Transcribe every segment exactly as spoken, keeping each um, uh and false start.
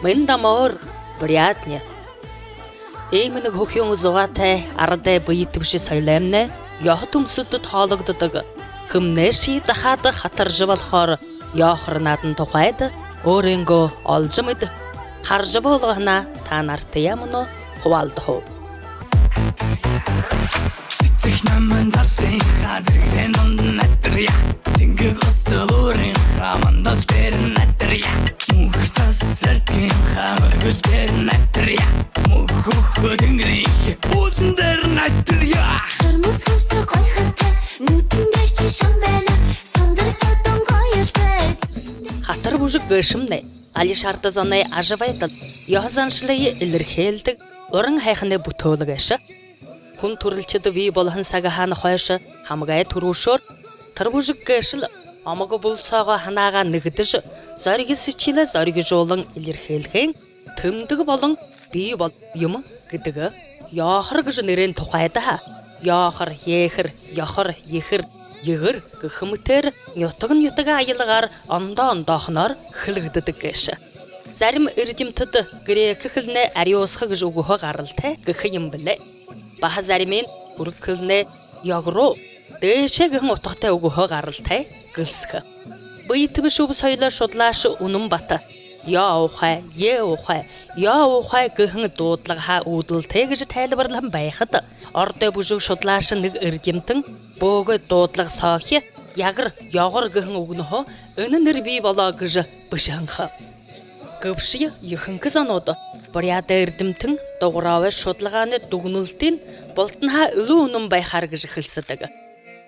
Мэндэ амар, Буряадни. Иимэ нэгэ хүхюун зугаатай арадай бэе түбшэ соёлоймнай ёһо түмсэлдэ тоологдодог, хэмнайшье дахаад хатаржа болохоор ёохор наадан тухайда өөрынгөө олжо мэдэһэн, хаража буулгаһанаа таанартаяа мүнөө хубаалдахаб. Цэцэг наман талын хазаргын дунд найтарья. Тэнгэ густал уурын хамандал дээр найтарья. Мүх цас сэрдгын хамар гүл дээр найтарья. Мүх хүхэ тэнгэрийн үүдэн дээр найтарья. Шармус хүмсэ гойхотой, нүүдэн дээр чи шам байна. Сондар содон гоёлтой. Хатар бүжэг гээшэмнай али шарта зоной ажабайдал, ёһо заншалые элирхэйлдэг уран һайханай бүтээл гээшэ. Хүн түрэлхид бии болоһон сагһаа хойшо хамагай түрүүшээр тэрэ бүжэг гээшэл омог бүлэ соогоо һанаагаа нэгэдэжэ, зориг сэдьхэлээ зоригжуулан элирхэйлһэн тэмдэг болон бии бол- юм гэдэг. Ёохор гэжэ нэрэн тухайда һаа, ёохор, еэхэр, ёхор, ехэр, егэр гэхэ мэтээр нютаг нютагай аялгаар ондоо ондоохоноор хэлэгдэдэг гээшэ. Зарим эрдэмтэд грек хэлэнэй ариусха гэжэ үгэһөө гаралтай гэхэ юм бэлэй. Баһа заримынь түрэг хэлэнэй ёгруу, дээшээ гэһэн утгатай үгэһөө гаралтай гэлсэхэ. Бэе түбшэ үб соёлой шудалааша Үнэн-Бата «Ёо ухай, ээ ухай, ёо ухай» гэһэн дуудлагаһаа үүдэлтэй гэжэ тайлбарилһан байхада, ородой бүжэг шудалааша нэгэ эрдэмтэн бөөгэй дуудлага соохи «ягар», «ёгор» гэһэн үгэнһөө энэ нэрэ бии болоо гэжэ бэшэһэн ха. Гэбэшье ехэнхи зонууд буряадай эрдэмтэн Дугаровай шудалгаанай дүгнэлтын бултанһаа элүүр үнэн байхаар гэжэ хэлсэдэг.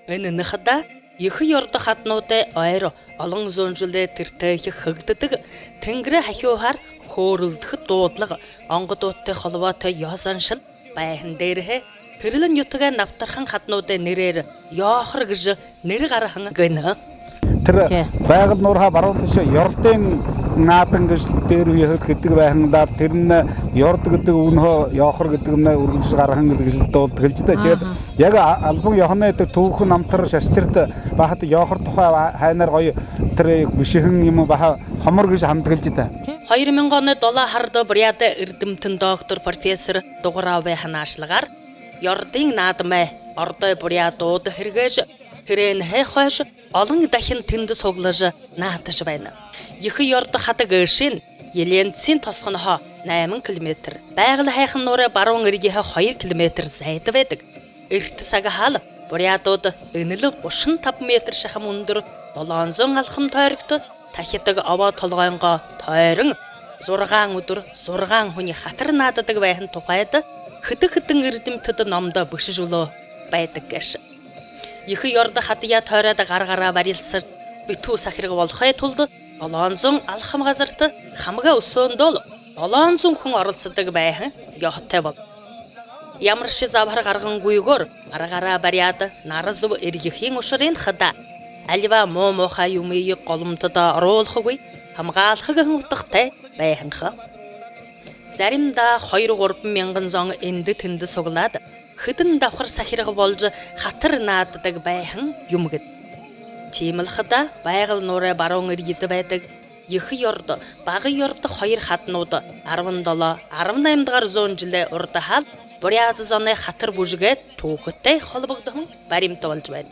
Энэнь хадаа ехэ ёрдо хадануудай ойро олон зуун жэлэй тэртэхи хэгдэдэг, тэнгэри һахюуһаар хөөрэлдэхэ дуудлага, онгодуудтай холбоотой ёһо заншал байһан дээрэһээ, тэрэл нютагай набтархан хадануудай нэрээр ёохор гэжэ нэрэ гараһан гэнэ. Тэрэ Тээ. Байгал нуурһаа баруун тээшээ ёрдын наадан гэжэ дээрэ үеэд гэдэг байһан даа, тэрэнь ёрд гэдэг үгэнһөө ёохор гэдэгнай үргэлжэ гараһан гэжэ, гэжэ дуулдаха гэлжэ даа. Тиигээд Ааха. яг а-, албан ёһоной эдэ түүхэ намтар шашчарта баһа ёохор тухай ба-, һайнаар гоё тэрэ бэшэһэн юм баһа хомор гэжэ һанадаг гэлжэ даа. Хоёр мянга оной долоо һарада буряадай эрдэмтэн доктор профессор Дугаровай һанаашлагаар ёрдын наадамай ородой буряадууд һэргээжэ, хэрээнһээ хойшо олон дахин тэндэ суглажа наадажа байна. Ехэ ёрдо хада гээшэнь Елентсын тосхонһоо найман километр, Байгал һайхан нуурай баруун эрьеһээ хоёр километр зайда байдаг. Эртэ сагһаал буряадууд энэл гушан табан метр шахам үндэр долоон зуун алхам тойрогто тахидаг обоо толгойнгоо тойрон, зургаан үдэр зургаан һүни хатар наададаг байһан тухайда хэдэн хэдэн эрдэмтэд номдо бэшэжэ үлөө байдаг гээшэ. Ехэ ёрдо хадаяа тойроод, гар гараа барилсажа, битүү сахирга болохын тулада долоон зуун алхам газарта хамагай үсөөндөө долоон зуун хүн оролсодог байһан ёһотой болоо. Ямаршье забһар гаргангүйгөөр гар гараа бариад, нара зүб эрьехын ушарынь хадаа альбаа муу муухай юумые голомтодоо оруулхагүй хамгаалха гэһэн утгатай байһан ха. Заримдаа хоёр-гурбан мянган зон эндэ тэндэ суглаад, хэдэн дабхар сахирга болжо хатар наададаг байһан юм гээд. Тиимэл хадаа Байгал нуурай баруун эрьедэ байдаг Ехэ ёрдо, Бага ёрдо хоёр хаданууд арбан долоо, арбан наймадугаар зуун жэлэй урдаһаал буряад зоной хатар бүжэгэй түүхэтэй холбогдоһон баримта болжо байна.